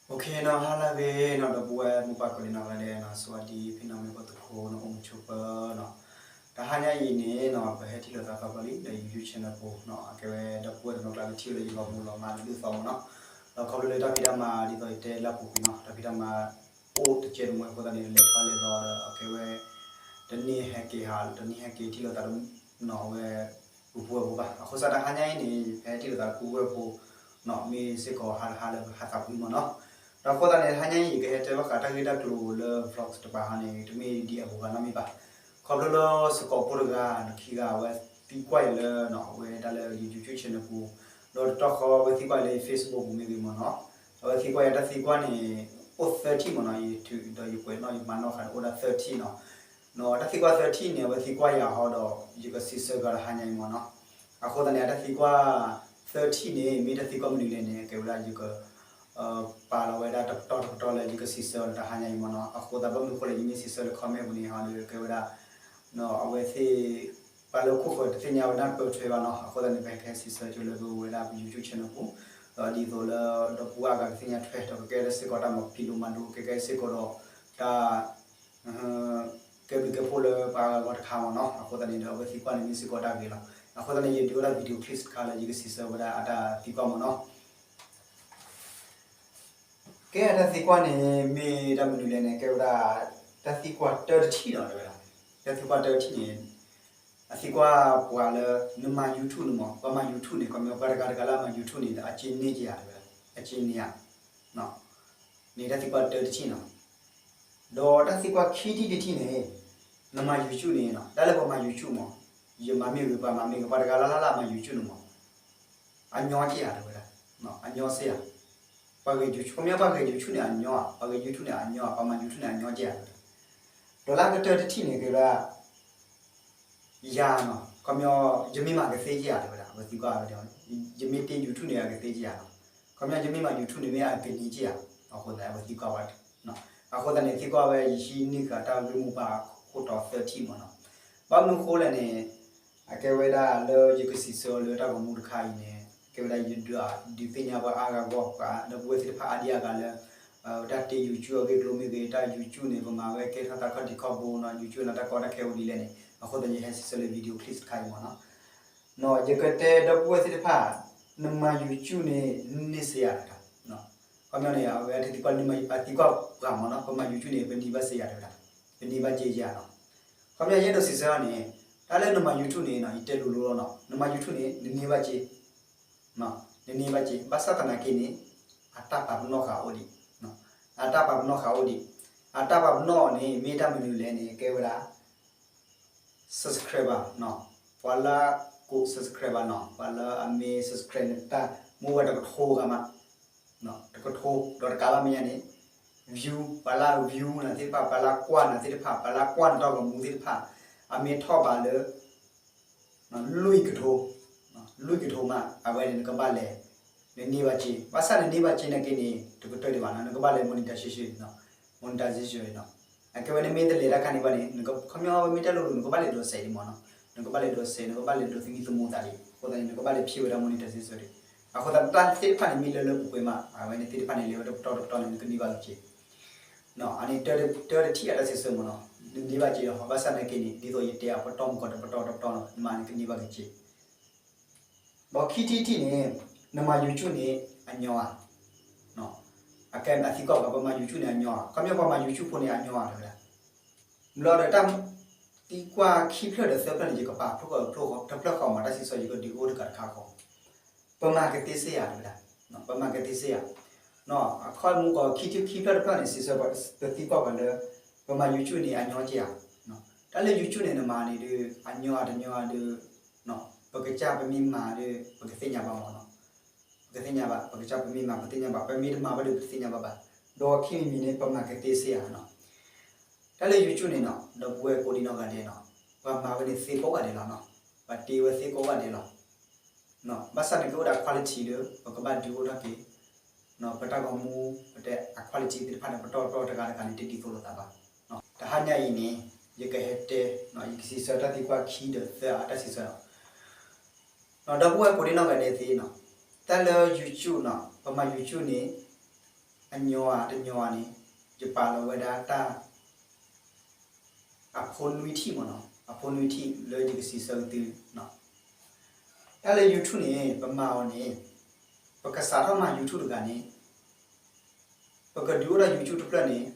နီၤ ဟါလၢအဂ့ၤနီၤ ဒီပုၢ်ဝဲၢ်မိၢ်ပၢ်ကိးဒံနီၢ်ဂၤဒဲးနီၤ စဝၤဒံဖံနီၢ်မ့ၢ်ဖိတဖိနီၤ အိၣ်မုာ်ဆိးပၢၤနီၤ, တဟါညါအံၤန့ၣ်နီၤ ပဟဲထံၣ်လိာ်သးသီသီလံ ဒီး YouTube channel ပူၤနီၤ အကဲဝဲဒီပုၢ်ဝဲၢ်တနီၤကျါကထံၣ်ဝဲလၢယဂီၢ်မူလီၤမၢ်တဘျုးသီမ့ၢ်နီၤ, ဒီးခီဖျိလၢတၢ်ဖံးတၢ်မၤဒ်သိးယတဲလၢအပူၤကွံာ်နီၤ တၢ်ဖံးတၢ်မၤအိၣ်တကဲတမှဲအဃိသတးန့ၣ် လဲၤထီၣ်လဲၤလီၤဒီး အကဲဝဲ တန့ၢ်ဟဲက့ၤဟး တန့ၢ်ဟဲက့ၤထံၣ်လိာ်သးလၢနီၤ အဝဲ ပုၢ်ဝဲၢ်ဖိဘၣ်. အဃိသတးတဟါညါအံၤန့ၣ် ပဟဲထံၣ်လိာ်သးလၢပုၢ်ဝဲၢ်ဖိနီၤ မ့ၢ်စ့ၢ်ကီးဟါတဟါလၢဟါသးပှံၤမ့ၢ်နီၤ, ဒီးအဃိသတးန့ၣ် တဟါညါအံၤ ယကဟဲတဲဘၣ်ဃးတၢ်ဂ့ၢ်တၢ်ကျိၤလၢ vlog တပၤဟီန့ၣ် တမ့ၢ်ဒ်အဘူးဘၣ်နီတမံၤဘၣ်. ခီဖျိလၢစကိးဖိတဂၤ ခံဂၤအဝဲသံကွၢ်အံၤလၢနီၤ အဝဲဒၣ်လၢယ YouTube channel ပူၤ, ဒီးတတီၢ်ဃီအဝဲသံကွၢ်အံၤလၢယ Facebook ပူၤမ့ၢ်ဂ့ၤမ့ၢ်နီၤ, အဝဲသံကွၢ်ယၤတၢ်သံကွၢ်န့ၣ် အိၣ်သၢထံၣ်မ့ၢ်နီၤ ယထုးဒီးယကွဲးနီၣ်ယမၤနီၣ်ဃာ်န့ၣ် အိၣ်ဒၣ်သၢထံၣ်နီၤ, နီၤ တၢ်သံကွၢ်သၢထံၣ်န့ၣ် အဝဲသံကွၢ်ယၤဟီဒီး ယကစံးဆၢက့ၤတဟါညါအံၤမ့ၢ်နီၤ, အဃိသတးန့ၣ် အတၢ်သံကွၢ်သၢထံၣ်န့ၣ် မ့ၢ်တၢ်သံကွၢ်မနုၤလဲၣ်န့ၣ် အကဲဝဲဒၣ်ယက ပာ်လီၤဝဲဒၣ်တပတီၢ်တပတီၢ်လၢယကစံးဆၢလၢတဟါညါအံၤမ့ၢ်နီၤ, အဃိသတးဘၣ်မနုၤအဃိလဲၣ် ယမ့ၢ်စံးဆၢလၢ comment ပူၤန့ၣ်ဟီဒီး ကဲဝဲဒၣ် အဝဲသ့ၣ် ပှၤလၢခိၣ်ဃၢၤတသ့ၣ်ညါဝဲဒၣ်ပၢၢ်ထွဲဘၣ်နီၤ, အဃိသတးန့ၣ် ပဟဲကဟဲစံးဆၢက့ၤလၢပဝဲဒၣ်ပ YouTube channel ပူၤ, ဒီးဒ်သိးလၢဒီပုၢ်ဝဲၢ်အဂၤကသ့ၣ်ညါထွဲ ဒီးကကဲလၢစ့ၢ်ကီးတၢ်မၤဖံးလိမၤဒိး ကကဲစ့ၢ်ကီးဒီးတၢ် ကဲဘျုးကဲဖှိၣ်လၢပှၤအဂၤဂီၢ်တခါမ့ၢ်နီၤ, အဃိသတးန့ၣ်ဒီး အဝဲသံကွၢ်န့ၣ်မ့ၢ်စ့ၢ်ကီးတၢ်ဂ့ၤလီၤ, အဃိသတးန့ၣ် ယဒုးအိၣ်ဒၣ် video clip တခါလၢယကစံးဆၢဝဲဒၣ်အတၢ်သံကွၢ်မ့ၢ်နီၤ. ကဲတၢ်သံကွၢ်န့ၣ် မ့ၢ်တၢ်မနုၤလဲၣ်န့ၣ် ကဲဝဲဒၣ် တၢ်သံကွၢ်တၢတထံၣ်လီၤ တဲဝဲဒၣ်, တၢ်သံကွၢ်တၢတထံၣ်န့ၣ် အသံကွၢ်ပှၤလၢ နမၤ YouTube န့ၣ်မ့ၢ် ပှၤမၤ YouTube န့ၣ် ခီပညီပှၤတဂၤတဂၤလၢအမၤ YouTube န့ၣ် အစ့န့ၢ်က့ၤဧါ တဲဝဲဒၣ်, အစ့န့ၢ်ဧါ န့ၣ်တၢ်သံကွၢ်တၢတထံၣ်နီၤ, ဒီးတၢ်သံကွၢ်ခံထံၣ်တထံၣ်န့ၣ် နမၤ YouTube န့ၣ်နီၤ တၢ်လၢပှၤမၤ YouTube မ့ၢ် ယမၤမ့ၢ်ဂ့ၤ ပှၤမၤမ့ၢ်ဂ့ၤ ပှၤတဂၤလၢ်လၢ်လၢအမၤ YouTube န့ၣ်မ့ၢ် အညီက့ၤဧါ တဲဝဲဒၣ်, အညီစ့ၢ်ဧါ, ပှၤဂဲၤ YouTube ခီပညီပှၤဂဲၤ YouTube န့ၣ်အညီဧါ, ပှၤဂဲၤ YouTube န့ၣ်အညီဧါ, ပှၤမၤ YouTube န့ၣ်အညီက့ၤဧါ တဲဝဲဒၣ်, ဒီးလၢအကတၢၢ်တထံၣ်န့ၣ် ကဲဝဲဒၣ် ယၤနီၤ ခီပညီ ယမ့ၢ်မၤကသ့က့ၤဧါ တဲဝဲဒၣ် အဝဲသံကွၢ်ဝဲဒၣ်, ယမ့ၢ်တ့ YouTube န့ၣ် အကသ့က့ၤဧါနီၤ, ခီပညီ ယမ့ၢ်မၤ YouTube န့ၣ် မ့ၢ်အကန့ၢ်က့ၤဧါ, အဃိသတး အဝဲသံကွၢ်ဝဲ အဃိသတးန့ၣ် သံကွၢ်ဝဲ ယဟံးန့ၢ်ဃာ်တၢ်ဂ့ၢ်မိၢ်ပှၢ်ခိၣ်တီသၢထံၣ်မ့ၢ်နီၤ, ဘၣ်မနုၤဃိလဲၣ်န့ၣ် အကဲဝဲဒၣ်လၢယကစံးဆၢလၢတၢ်ဂီၤမူတခါအံၤန့ၣ် ကဲဝဲဒၣ်ယဒုး ဒုးသ့ၣ်ညါပှၤအါဂၤဂီၢ် ပှၤဒီပုၢ်ဝဲၢ်သ့ၣ်တဖၣ်အါဒံအါဂၤလၢ တၢ်တ့ YouTube အဂ့ၢ်ကျိၤမ့ၢ်ဂ့ၤ တၢ် YouTube န့ၣ် ပမၤဝဲကဲထီၣ်တၢ်ခီၣ်ထံးခီၣ်ဘိနီၤ YouTube န့ၣ် တၢ်ကီတၢ်ခဲအိၣ်ဒ်လဲၣ်န့ၣ် အဃိသတးယဟဲစံးဆၢလၢ video clip တခါအံၤမ့ၢ်နီၤ, ယကတဲဒီပုၢ်ဝဲၢ်သ့ၣ်တဖၣ် နမၤ YouTube န့ၣ် နန့ၢ်စ့ဧါတခါ, ခီပညီန့ၣ် အဝဲတသံကွၢ် အသံကွၢ်ပှၤမ့ၢ်နီၤ ပမၤ YouTube န့ၣ် ပန့ၢ်ဘၣ်စ့ဧါတခါ, ပန့ၢ်ဘၣ်စ့ဧါနီၤ, ခီပညီယအဲၣ်ဒိးစံးဆၢန့ၣ် တၢ်လၢနမၤ YouTube န့ၣ်နီၤ ယတဲလိၤလိၤလီၤနီၤ နမၤ YouTube န့ၣ် နန့ၢ်ဘၣ်စ့ နန့ၢ်ဘၣ်စ့ ဘၣ်ဆၣ်သနာ်က့န့ၣ် အတၢ်ပာ်ပနီၣ်ဃာ်အိၣ်ဒံး, အတၢ်ပာ်ပနီၣ်ဃာ်အိၣ်ဒံး, အတၢ်ပာ်ပနီၣ်န့ၣ် မ့ၢ်တၢ်မနုၤလဲၣ်န့ၣ် ကဲဝဲဒၣ် subscriber နီၤ, ပှၤလၢကိး subscriber နီၤ, ပှၤလၢအမ့ၢ် subscribe နတၢ်မ့ၢ်ဝဲတကထိဂၤမး, တကထိ ဒီးတကးဘၣ်မဲာ်ညါန့ၣ် view ပှၤလၢ view နၤသ့ၣ်တဖၣ် ပှၤလၢကွၢ်နၤသ့ၣ်တဖၣ် ပှၤလၢကွၢ်နတၢ်ဂီၤမူသ့ၣ်တဖၣ် အမ့ၢ်ထီၣ်ဘးလၢ လွံၢ်ကထိ, လွံၢ်ကထိမး အဝဲန့ၣ်နကဘၣ်လဲၤ နန့ၢ်ဘၣ်စ့, ဘၣ်ဆၣ်နန့ၢ်ဘၣ်စ့နာ်က့န့ၣ် တကတၢၢ်ဒံးဘၣ်နီၤ နကဘၣ်လဲၤ monetization နီၤ, monetization နီၤ, အကဲဝဲနမ့ၢ်တလဲၤတၢ်ခါန့ၣ်ဘၣ်န့ၣ် ခီပညီဝဲမ့ၢ်တၢ်လိၤလိၤ နကဘၣ်လဲၤဒိးစဲးဒံးမ့ၢ်နီၤ, နကဘၣ်လဲၤဒိးစဲး နကဘၣ်လဲၤဒိးသမံသမိးသးဒံး အဃိသတးန့ၣ် နကဘၣ်လဲၤဖံးဝဲဒၣ် monetization ဒံး, အဃိသတးတၢ်သ့ၣ်တဖၣ်န့ၣ်မ့ၢ်လၢလၢပှဲၤပှဲၤမး အဝဲန့ၣ်သ့ၣ်တဖၣ်န့ၣ် လဲၤဝဲတပတီၢ်တပတီၢ်န့ၣ် နကန့ၢ်ဘၣ်က့ၤစ့ အန့ၣ်တၢတထံၣ်အတၢ်စံးဆၢမ့ၢ်နီၤ, နန့ၢ်ဘၣ်စ့လီၤ ဘၣ်ဆၣ်သနာ်က့န့ၣ် ဒ်သိးယတဲအပတီၢ်မုၢ်ကီၢ်တပတီၢ်တပတီၢ်နီၤ နမၤန့ၣ်ကန့ၢ်ဘၣ်က့ၤစ့, ဒီးခံထံၣ်တထံၣ်န့ၣ် နမၤ YouTube န့ၣ် အညီဧါ, အကဲအသံကွၢ်ပှၤ ပမၤ YouTube န့ၣ်အညီဧါ, ခီပညီပှၤမၤ YouTube ဖိန့ၣ်အညီဧါ တဲဝဲဒၣ်, ဘျီဒီးတၢ်သံကွၢ်ခံဖျၢၣ်ဒီးသၢဖျၢၣ်န့ၣ် ယကပာ်ဖျိဃီတဖျၢၣ်ဃီမး တၢ်စံးဆၢယကဒုးအိၣ်တကးတခါဃီ ပမၤကသ့စ့ဧါ တဲဝဲဒၣ်, ပမၤကသ့စ့ဧါ, အခီမုၢ်ကီၢ်ခံထံၣ်ခံဖျၢၣ်တဖျၢၣ်န့ၣ် စံးဆၢပသံကွၢ်ပှၤလၢ ပမၤ YouTube န့ၣ် အညီက့ဧါ, တၢ်လၢ YouTube န့ၣ် နမၤန့ၣ်ဒီး အညီဧါတညီဧါဒီး ပကစၢ်ပမ့ၢ်မၤဒီး ပကသ့ၣ်ညါဘၣ်မ့ၢ်နီၤ, ပကသ့ၣ်ညါဘၣ် ပကစၢ်ပမ့ၢ်မၤ ပသ့ၣ်ညါဘၣ် ပမ့ၢ်တမၤဘၣ်ဒီး ပတသ့ၣ်ညါဘၣ်ဘၣ်, ဒီးခံမံၤမံၤန့ၣ် ပမၤကသ့စ့ဧါနီၤ တၢ်လၢ YouTube န့ၣ်နီၤ ဒီပုၢ်ဝဲၢ်ကိးဒံနီၢ်ဂၤဒဲးနီၤ ပှၤမၤဝဲန့ၣ်သ့ကိးဂၤဒဲးလီၤနီၤ, ပှၤတ့ဝဲသ့ကိးဂၤဒဲးလီၤ. ဘၣ်ဆၣ်န့ၣ်ကအိၣ်ဒီး quality လၢ ပကဘၣ်ဒုးအိၣ်ထီၣ်က့ၤ ပတၢ်ဂီၤမူ ပတဲအ quality သ့ၣ်တဖၣ်န့ၣ် ပတီၢ်ပတီၢ်တဂၤတဂၤန့ၣ် တဒ်သိးလိာ်သးဘၣ်. တဟါညါအံၤန့ၣ် ယကဟဲတဲ ယကစံးဆၢတၢ်သံကွၢ်ခံဒီးသၢအတၢ်စံးဆၢလီၤ. ဒီပုၢ်ဝဲၢ်ကိးဒံနီၢ်ဂၤဒဲးသ့ၣ်နီၤ တၢ်လၢ YouTube နီၤ ပမၤ YouTube န့ၣ် အညီဧါတညီဧါန့ၣ် ယပာ်လီၤဝဲဒၣ်တၢ် အဖိနွံထံၣ်မ့ၢ်နီၤ, အဖိနွံထံၣ်လၢယကစံးဆၢက့ၤသုနီၤ. တၢ်လၢ YouTube န့ၣ် ပမၤအီၤန့ၣ် ပကစးထီၣ်မၤ YouTube တဂၤန့ၣ် ပကဒုးအိၣ်ဒီး YouTube တဖျၢၣ်န့ၣ်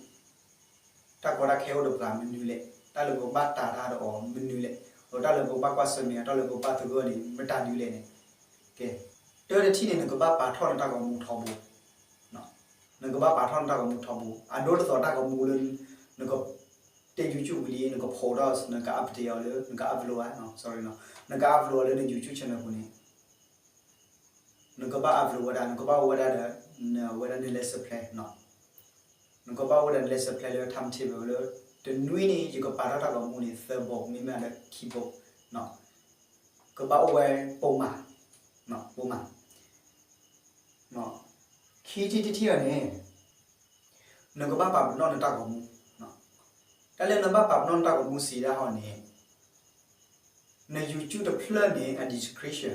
တၢ်ကီတၢ်ခဲအိၣ်ဒီးပှၤမနုၤလဲၣ်, တၢ်လၢပကဘၣ်တာ်တၢ်ဒီးအီၤမနုၤလဲၣ်, ဒီးတၢ်လၢပကဘၣ်ကွၢ်ဆၢၣ်မဲာ်အီၤ တၢ်လၢပကဘၣ်သဂၢၢ်န့ၣ် မတၤဒုးလဲၣ်န့ၣ်. ကဲ, တၢ်တထံၣ်န့ၣ် နကဘၣ်ပာ်ထီၣ်နတၢ်ဂီၤမူထီဘိ, နကဘၣ်ပာ်ထီၣ်နတၢ်ဂီၤမူထီဘိ, အဒိတသိးတၢ်ဂီၤမူလၢ နက တဲ YouTube ဝံၤလံ နက post ဒီး နက update အီၤလၢ နက upload ဧါ, sorry နီၤ, နက upload အီၤလၢန YouTube channel ပူၤန့ၣ် နကဘၣ် upload ဝဲဒၣ်, နကဘၣ်အိၣ်ဝဲဒၣ်ဒီး နဝဲဒၣ်န lesson plan နီၤ. နကဘၣ်အိၣ်ဝဲဒၣ်န lesson plan လၢ timetable လၢ တနွံန့ၣ် ယကပာ်ထီၣ်တၢ်ဂီၤမူန့ၣ် သၢဘိ, မ့မ့ၢ်လၢခံဘိ, ကဘၣ်အိၣ်ဝဲပိာ်မၤ, ပိာ်မၤ. ခံထံၣ်တထံၣ်အီၤန့ၣ် နကဘၣ်ပာ်ပနီၣ်နတၢ်ဂီၤမူ, တၢ်လၢနဘၣ်ပာ်ပနီၣ်နတၢ်ဂီၤမူစံးဒၣ်ဟီန့ၣ် န YouTube တဖျၢၣ်န့ၣ် အ description,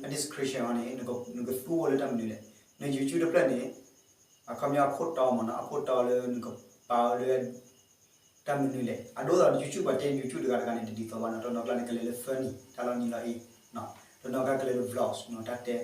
အ description အီၤန့ၣ် နကသူဝဲလၢတၢ်မနုၤလဲၣ်, န YouTube တဖျၢၣ်န့ၣ် အခီပညီအခိၣ်တီမ့ၢ်နီၤ, အခိၣ်တီလၢနကပာ်အီၤလၢ တၢ်မနုၤလဲၣ်. အဒိသိး YouTube ပှၤတဲ YouTube တဂၤတဂၤန့ၣ် တဒ်သိးဘၣ်နီၤ, တနီၤကျါန့ၣ် ကလဲၤလၢ funny တၢ်လီၤနံၤလီၤအ့, တနီၤကျါကလဲၤလၢ vlogs နီၤ, တၢ်တဲ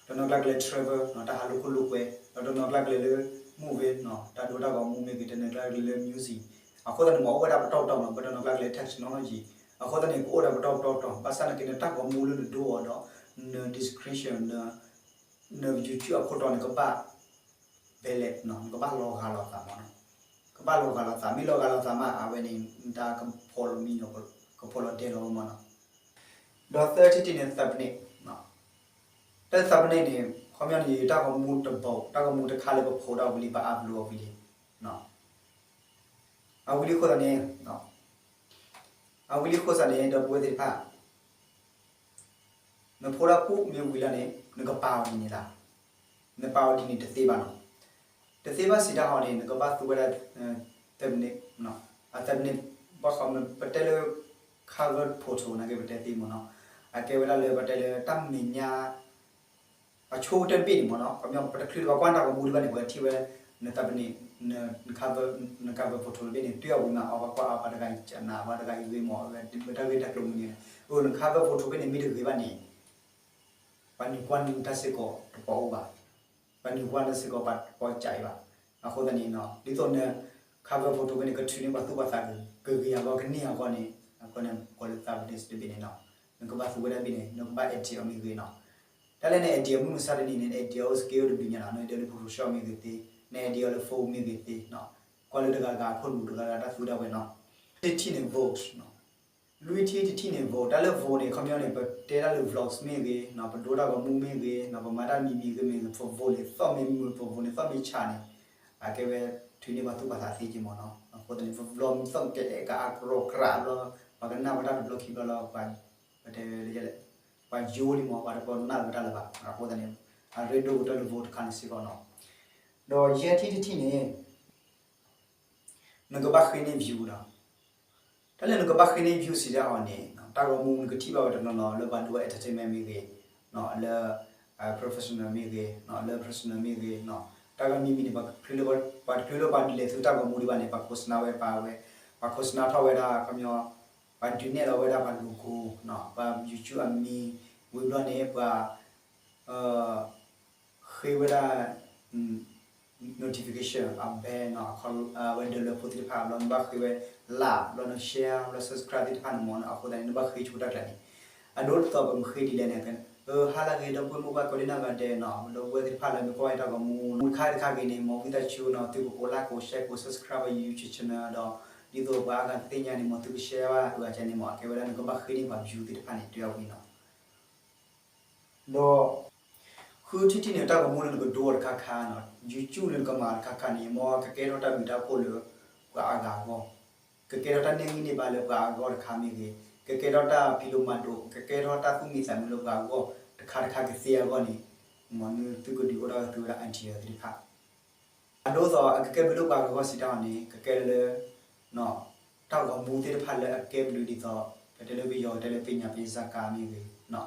တနီၤကျါကလဲၤ travel နီၤ, တၢ်ဟးလိာ်ခိၣ်လိာ်ကွဲ, ဒီးတနီၤကျါကလဲၤလၢ movie နီၤ, တၢ်ဒိတၢ်ဂီၤမူမ့ၢ်ဂ့ၤ, တနီၤကျါကလဲၤလၢ music. အဃိသတးန့ၣ် မ့ၢ်အိၣ်ဝဲဒၣ်ပတီၢ်ပတီၢ်မ့ၢ်, ပတနီၤကျါကလဲၤ technology. အဃိသတးန့ၣ် ကအိၣ်ဒီးပတီၢ်ပတီၢ်ပတီၢ်, ဘၣ်ဆၣ်သနာ်က့ နတၢ်ဂီၤမူလၢနဒိအီၤဒီး န description န YouTube အခိၣ်တီန့ၣ် ကဘၣ် ဘဲလဲၣ်နီၤ, နကဘၣ်လီၤဂာ်လိာ်သးမ့ၢ်နီၤ, ကဘၣ်လီၤဂာ်လိာ်သး, မ့ၢ်လီၤဂာ်လိာ်သးမး အဝဲန့ၣ် နတၢ်ကဖီၣ်လီၤမံနီၤ, ကဖီၣ်လီၤဒဲလီၤမ့ၢ်နီၤ. ဒီးသၢထံၣ်တထံၣ်န့ၣ် thumbnail, တၢ် thumbnail န့ၣ် ခီပညီန့ၣ် တၢ်ဂီၤမူတဘိ, တၢ်ဂီၤမူတခါလၢပ post ဒီးဝံၤလံ ပ upload အီၤဝံၤလံ, အဝံၤလံအဃိသတးန့ၣ် အဝံၤလံအဃိသတးန့ၣ် ဒီပုၢ်ဝဲၢ်သ့ၣ်တဖၣ် န post တၢ်ပူၤမ့ၢ်ဝံၤလီၤန့ၣ် နကပာ်အီၤဒ်န့ၣ်လီၤ. နပာ်အီၤဒ်န့ၣ်တသ့ဘၣ်နီၤ. တသ့ဘၣ်စံးတၢ်ဟီန့ၣ် နကဘၣ်သူဝဲဒၣ် thumbnail, အ thumbnail ဘၣ်ဃး ပတဲလၢ cover photo နာ်က့ ပတဲသ့မ့ၢ်နီၤ. အကဲဝဲဒၣ်လၢပတဲလၢတၢ်မဲာ်ညါ အဆိကတၢၢ်တဘ့ၣ်န့ၣ်မ့ၢ်နီၤ, ခီပညီ ပတချုးလၢပှၤကွၢ်တၢ်ဂီၤမူဒံးဘၣ်န့ၣ် ပှၤထံၣ်ဝဲ န thumbnail, န cover, န cover photo တဘ့ၣ်န့ၣ် တွံၢ်အီၤဝံၤမး အီၤပှၤကွၢ်အီၤ ပှၤတဂၤအံၤကနၣ် ပှၤတဂၤအံၤဂ့ၤမး တၢ်ဂ့ၢ်တၢ်ကျိၤမနုၤန့ၣ် အိၣ် န cover photo တဘ့ၣ်န့ၣ် မ့ၢ်တဂ့ၤဘၣ်န့ၣ် ပှၤနုာ်ကွၢ်နုာ်တၢ်စ့ၢ်ကီးတပိာ်အိၣ်ဘၣ်, ပှၤနုာ်ကွၢ်တၢ်စ့ၢ်ကီးပှၤတပိာ်ကၠးအံၤဘၣ်. အဃိသတးန့ၣ် ဒ်သိးန cover photo တဘ့ၣ်န့ၣ် ကထုးန့ၢ်ပှၤသူၣ်ပှၤသးကဂ့ၤအဂီၢ် ကန့ၢ်အဂီၢ်န့ၣ် အဃိန့ၣ် ကိးလၢ thumbnail တဘ့ၣ်န့ၣ်နီၤ. နကဘၣ်သူဝဲဒၣ်ဘ့ၣ်န့ၣ် နကဘၣ် edit အီၤမ့ၢ်ဂ့ၤနီၤ. တၢ်လၢန edit အီၤမုၢ်မဆါတနံၤန့ၣ် န edit အီၤ skill တဘျုးညါနီၤ, န edit လၢ Photoshop မ့ၢ်ဂ့ၤသ့, န edit အီၤလၢ phone မ့ၢ်ဂ့ၤသ့နီၤ. ကွၢ်လၢတဂၤဂၤအခိၣ်နူာ်တဂၤဂၤတၢ်သူတၢ်ဝဲနီၤ. တထံၣ်န့ၣ် vote နီၤ. လွံၢ်ထံၣ်တထံၣ်န့ၣ် vote, တၢ်လၢ vote န့ၣ် ခီပညီန့ၣ် ပတဲတၢ်လၢ vlogs မ့ၢ်ဂ့ၤနီၤ, ပဒိတၢ်ဂီၤမူမ့ၢ်ဂ့ၤနီၤ, ပမၤတၢ်မံၤမံၤဂ့ၤမ့ၢ်ဂ့ၤ ပ vote န့ၣ် သီၣ်မ့ၢ်မုာ် ပ vote န့ၣ် သီၣ်မ့ၢ်ဆးန့ၣ် အကဲဝဲထုးန့ၢ်ပှၤသူၣ်ပှၤသးသ့က့မ့ၢ်နီၤ. အဃိသတးန့ၣ် ပ vlog မ့ၢ်သီၣ်ကဲးကးအကရီကရးဘျီ ပှၤကနၣ်ဝဲတၢ်တဘျီခံဘျီလီၤ, ပှၤ ပတဲလဲၣ် ပှၤယိလံမ့ၢ် ပှၤတပိာ်နၢ်ဝဲတၢ်လၢၤဘၣ်. အဃိသတးန့ၣ် အရ့ဒိၣ်ကတၢၢ်လၢ vote တခါန့ၣ်စ့ၢ်ကီးနီၤ. ဒီးယဲၢ်ထံၣ်တထံၣ်န့ၣ် နကဘၣ်ဃ့န့ၢ် view နီၤ. တၢ်လၢနကဘၣ်ဃ့န့ၢ် view စံးတၢ်အီၤန့ၣ် တၢ်ဂီၤမူနကထံၣ်ဘၣ်ဝဲတနီၤနီၤ လၢပှၤဒိ entertainment မ့ၢ်ဂ့ၤ, လၢ professional မ့ၢ်ဂ့ၤ, လၢ personal မ့ၢ်ဂ့ၤ, တၢ်ဂီၤမူမံၤန့ၣ် ပှၤတချုးလၢပှၤလဲၤသုတၢ်ဂီၤမူဒံးဘၣ်န့ၣ် ပှၤ post ဝဲပာ်ဝဲ, ပှၤ post ထီၣ်ဝဲဒၣ် ခီပညီ ပှၤဒုးနဲၣ်လီၤဝဲဒၣ်ပှၤ logo ပှၤ YouTube အမံၤ, ဝံၤဘျီန့ၣ် ပှၤ ဃ့ဝဲဒၣ် notification အ bell နီၤ, ဝဲဒၣ်လၢဖိသ့ၣ်တဖၣ် ဘျီနဘၣ်ဃ့ဝဲ like ဘျီန share ဘျီ subscribe သ့ၣ်တဖၣ်န့ၣ်မ့ၢ်နီၤ. အဃိသတးန့ၣ် နဘၣ်ဃ့ဆိတၢ်ကျါန့ၣ် အဒိတသိးပမ့ၢ်ဃ့ဒ်လဲၣ်န့ၣ် ဟါလၢအဂ့ၤ ဒီပုၢ်ဝဲၢ်မိၢ်ပၢ်ကိးဒံးနီၢ်ဂၤဒဲးနီၤ, ဒီပုၢ်ဝဲၢ်သ့ၣ်တဖၣ်လၢမ့ၢ်ကွၢ်ဝဲတၢ်ဂီၤမူ မူတခါတခါဂ့ၤန့ၣ် မ်သုတၢ်ဆိနီၤ သုကကိး like ကိး share ကိး subscribe ပ YouTube channel ဒီး ဒ်သိးပှၤအါဂၤသ့ၣ်ညါန့ၣ် မ်သုက share ဘၣ် အဂၤကဲန့ၣ်မ့ၢ် အကဲဝဲဒၣ်နကဘၣ်ဃ့န့ၢ်ပှၤ view သ့ၣ်တဖၣ်န့ၣ် တွၢ်အီၤဝံၤနီၤ. ဒီး ဃုထံၣ်တထံၣ်န့ၣ် တၢ်ဂီၤမူလၢနကဒိအီၤတခါခါနီၤ, YouTube လၢနကမၤတခါခါန့ၣ် မ်ကကဲထီၣ်တၢ်ဘျုးတၢ်ဖှိၣ်လၢ ပှၤအါဂၤအဂီၢ်, ကကဲထီၣ်တၢ်န့ၢ်ဂံၢ်န့ၢ်ဘါလၢပှၤအဂီၢ်တခါမ့ၢ်ဂ့ၤ, ကကဲထီၣ်တၢ်ဖံးလိမၤဒိး, ကကဲထီၣ်တၢ်သူၣ်မံသးမုာ်လၢပှၤအဂီၢ်တခါတခါကသ့အဂီၢ်န့ၣ်, မ်နသုကဒုးအိၣ်ထီၣ်သုဝဲဒၣ် idea သ့ၣ်တဖၣ် အဒိသိး အကကဲဘျုးလၢပှၤဂၤအဂီၢ်စံးတၢ်အီၤန့ၣ် ကကဲလၢ တၢ်ဂီၤမူသ့ၣ်တဖၣ်လၢအကဲဘျုးဒ်သိး ပတဲလၢပယီၤတဲလၢ ပညာပေးစကား မ့ၢ်ဂ့ၤ,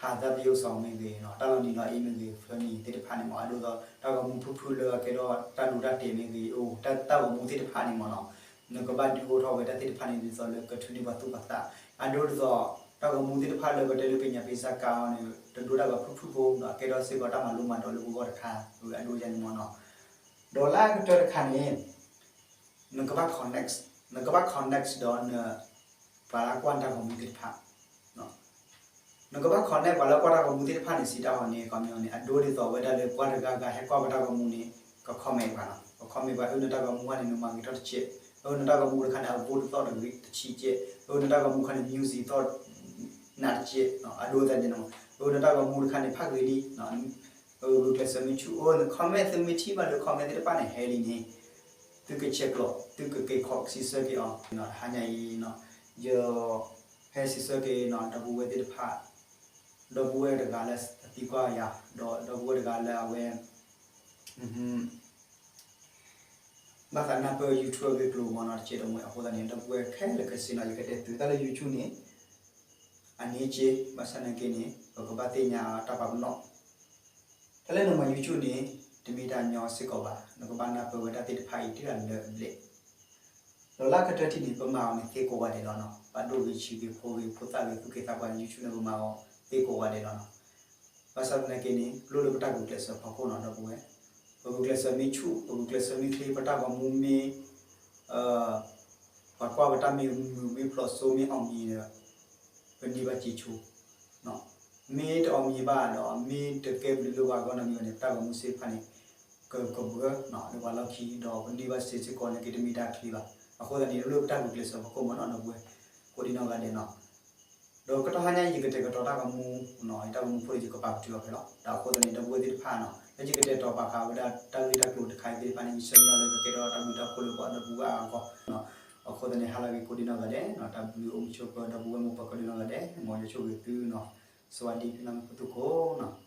ဟးသးသယိၣ်စီၤမ့ၢ်ဂ့ၤ, တၢ်လီၤနံၤလီၤအ့မ့ၢ်ဂ့ၤ, ဖျၢနံၤသ့ၣ်တဖၣ်န့ၣ်မ့ၢ် အဒိသိး တၢ်ဂီၤမူဖုၣ်ဖုၣ်လၢအကဲထီၣ်တၢ်ဒိတၢ်တဲာ်မ့ၢ်ဂ့ၤ, အိၣ် တၢ်ဂီၤမူသ့ၣ်တဖၣ်န့ၣ်မ့ၢ်နီၤ, နကဘၣ်ဒုးအိၣ်ထီၣ်ဝဲတၢ်သ့ၣ်တဖၣ်န့ၣ် ဒ်သိးလၢကထုးန့ၢ်ပှၤသူၣ်ပှၤသး, အဒိသိး တၢ်ဂီၤမူသ့ၣ်တဖၣ်လၢပတဲလၢပညၣ်ပ့စးကါအီၤန့ၣ် တဒိတၢ်ဂီၤဖုၣ်ဖုၣ်ဖိဒီး အကဲထီၣ်စ့ၢ်ကီးတၢ်မၤလိမၤဒိးလၢပဂီၢ်တခါ, အဒိယၤန့ၣ်မ့ၢ်နီၤ, ဒီးလၢအကတၢၢ်တခါန့ၣ် နကဘၣ် connect, နကဘၣ် connect ဒီးန ပှၤလၢကွၢ်နတၢ်ဂီၤမူသ့ၣ်တဖၣ်, နကဘၣ် connect ပှၤလၢကွၢ်တၢ်ဂီၤမူသ့ၣ်တဖၣ်န့ၣ် စံးတၢ်အီၤန့ၣ် ခီပညီန့ၣ် အဒိဒ်သိးဝဲဒၣ်လၢပှၤတဂၤဂၤဟဲကွၢ်ပတၢ်ဂီၤမူန့ၣ် က comment ပှၤနီၤ, က comment ပှၤ အၢ နတၢ်ဂီၤမူခါန့ၣ် နမၤဂ့ၤထီၣ်တစဲး, အၢ နတၢ်ဂီၤမူတခါန့ၣ် အဘိတသီၣ်တဂ့ၤတဆံးစဲး, အၢ နတၢ်ဂီၤမူခါန့ၣ် music သီၣ် နးတစဲး, အဒိသတးန့ၣ်နီၤ, အၢ နတၢ်ဂီၤမူတခါန့ၣ် ဖးဂ့ၤလံ ဂုာ်ကျဲးစၢးမ့ၢ်ဆူၣ် အၢ န comment သုမ့ၢ်ထံၣ်ဘၣ်လၢ comment သ့ၣ်တဖၣ်န့ၣ် ဟဲလံန့ၣ် သုကဆဲးကျိး သုကက့ၤခီၣ်စံးဆၢက့ၤအီၤ, တဟါညါအံၤ ယဟဲစံးဆၢက့ၤနီၤ ဒီပုၢ်ဝဲၢ်သ့ၣ်တဖၣ်, ဒီပုၢ်ဝဲၢ်တဂၤလၢအသံကွၢ်ယၤ, ဒီးဒီပုၢ်ဝဲၢ်တဂၤလၢအဝဲ ဘၣ်သးနၢ်ပၢၢ် YouTube အဂ့ၢ်အကျိၤမ့ၢ်နီၤ တကဲးတမှဲၤ အဃိသတးန့ၣ် ဒီပုၢ်ဝဲၢ်ခဲလၢာ်ခဲဆ့နီၤ ယကတဲသုတၢ်လၢ YouTube န့ၣ် အန့ၣ်က့ ဘၣ်ဆၣ်သနာ်က့န့ၣ် ပကဘၣ်သ့ၣ်ညါတၢ်ပာ်ပနီၣ်, တၢ်လၢနမၤ YouTube န့ၣ် တမ့ၢ်တၢ်ညီစ့ၢ်ကီးဘၣ်, နကဘၣ်နၢ်ပၢၢ်ဝဲတၢ်သ့ၣ်တဖၣ်အံၤတုၤလၢအဘျဲၣ် ဒီးလၢအကတၢၢ်ထံၣ်န့ၣ် ပမၤအီၤန့ၣ်သ့ကိးဂၤဒဲးလီၤနီၤ, ပာ်ဒိၣ်ဂ့ၤဆံးဂ့ၤဖိဂ့ၤဖိသၣ်ဂ့ၤသူၣ်က့သးပှၢ်န့ၣ် YouTube န့ၣ် ပမၤအီၤသ့ကိးဂၤဒဲးလီၤနီၤ, ဘၣ်ဆၣ်သနာ်က့န့ၣ် လိၣ်လၢပတၢ်ဂုာ်ကျဲးစၢးဖီခိၣ်နီၤ ဒီပုၢ်ဝဲၢ်, ပဂုာ်ကျဲးစၢးမ့ၢ်ဆူၣ် ပဂုာ်ကျဲးစၢးမ့ၢ်ချ့ ပတၢ်ဂီၤမူမ့ၢ် ပှၤကွၢ်ပတၢ်မ့ၢ်မုာ်မ့ၢ်ဖျိးစိမ့ၢ်အီၣ်မံၤဒီး ပန့ၢ်ဘၣ်စံးဆူၣ်, မ့ၢ်တအီၣ်မံၤဘၣ်ဒီး မ့ၢ်တကဲဘျုးလၢပှၤဂီၢ်နီတမံၤဘၣ်န့ၣ် ပတၢ်ဂီၤမူသ့ၣ်တဖၣ်န့ၣ် ကကဘှၢလၢပှၤလီၢ်ခံ ဒီးပန့ၢ်ဘၣ်စ့စ့ၢ်ကီးန့ၣ်က့ တမ့ၢ်တၢ်ချ့ဘၣ်. အဃိသတးန့ၣ် လိၣ်လၢပတၢ်ဂုာ်ကျဲးစၢးဖီခိၣ်မ့ၢ်နီၤ ဒီပုၢ်ဝဲၢ် ကိးဒံနီၢ်ဂၤဒဲးနီၤ. ဒီးကတီၢ်ဟါညါအံၤ ယကတဲာ်ကတီၤတၢ်ဂီၤမူ ယတၢ်ဂီၤမူဖိဒီး ယကပာ်ပတုာ်အီၤဖဲလီၤ. ဒီးအဃိသတးန့ၣ် ဒီပုၢ်ဝဲၢ်သ့ၣ်တဖၣ်နီၤ လၢယကတဲာ်ကတီၤပာ်ဃာ်ဝဲဒၣ်တၢ်ဂ့ၢ်တၢ်ကျိၤတခါအံၤသ့ၣ်တဖၣ်န့ၣ် ယဆၢမုၢ်လၢ်လၢကကဲထီၣ်တၢ်ဘျုးတၢ်ဖှိၣ်လၢပှၤဒီပုၢ်ဝဲၢ်အဂီၢ်. အဃိသတးန့ၣ် ဟါလၢအဂ့ၤကိးဒံနီၢ်ဂၤဒဲးနီၤ တၢ်ဘျုးအိၣ်မူဆိးပၢၤ ဒီပုၢ်ဝဲၢ်မိၢ်ပၢ်ကိးဒံနီၢ်ဂၤဒဲး မ်ယွၤဆိၣ်ဂ့ၤသုနီၤ. စဝၤဒံဖံနီၢ်မုၣ်ဖိသကိးနီၤ.